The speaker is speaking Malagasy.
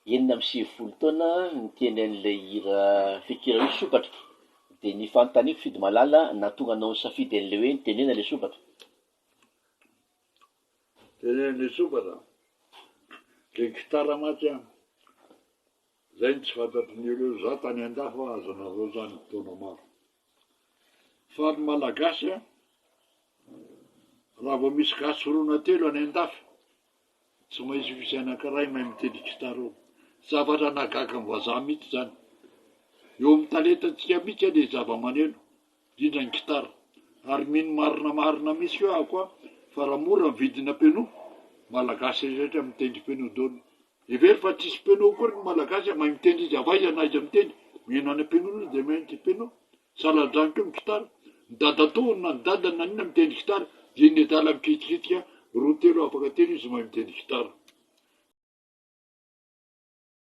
96 taona niteny an'ilay hira fikira hoe sompatra dia ny fanontaniako Fidy Malala nahatonga anao nisafidy an'ilay hoe nitenena ilay sompatra? Teneno ilay sompatra? Ilay gitara mantsy an, zay no tsy fantatry ny olona eo, za tany andafy aho azonareo zany taona maro. Fa ny malagasy an, raha vao misy gasy roa na telo any andafy, Tsy maintsy misy anankiray mahay mitendry gitara ao. Zavatra nahagaga ny vazaha mihitsy izany. Eo amin'ny talentantsika mihitsy ilay zavamaneno, indrindra ny gitara. Ary mino marina marina mihitsy koa aho koa fa raha mora ny vidina piano, Malagasy rehetra mitendry piano daholo. Hevero fa tsisy piano akory ny Malagasy mahay mitendry izy, avy aiza na aiza mitendry, mihaino any am-piangonana izy dia mahay mitendry piano. Sahala an'izany koa ny gitara. Ny dadatoany na ny dadany na inona mitendry gitara dia ny adala mikitikitika roa telo afaka telo izy mahay mitendry gitara.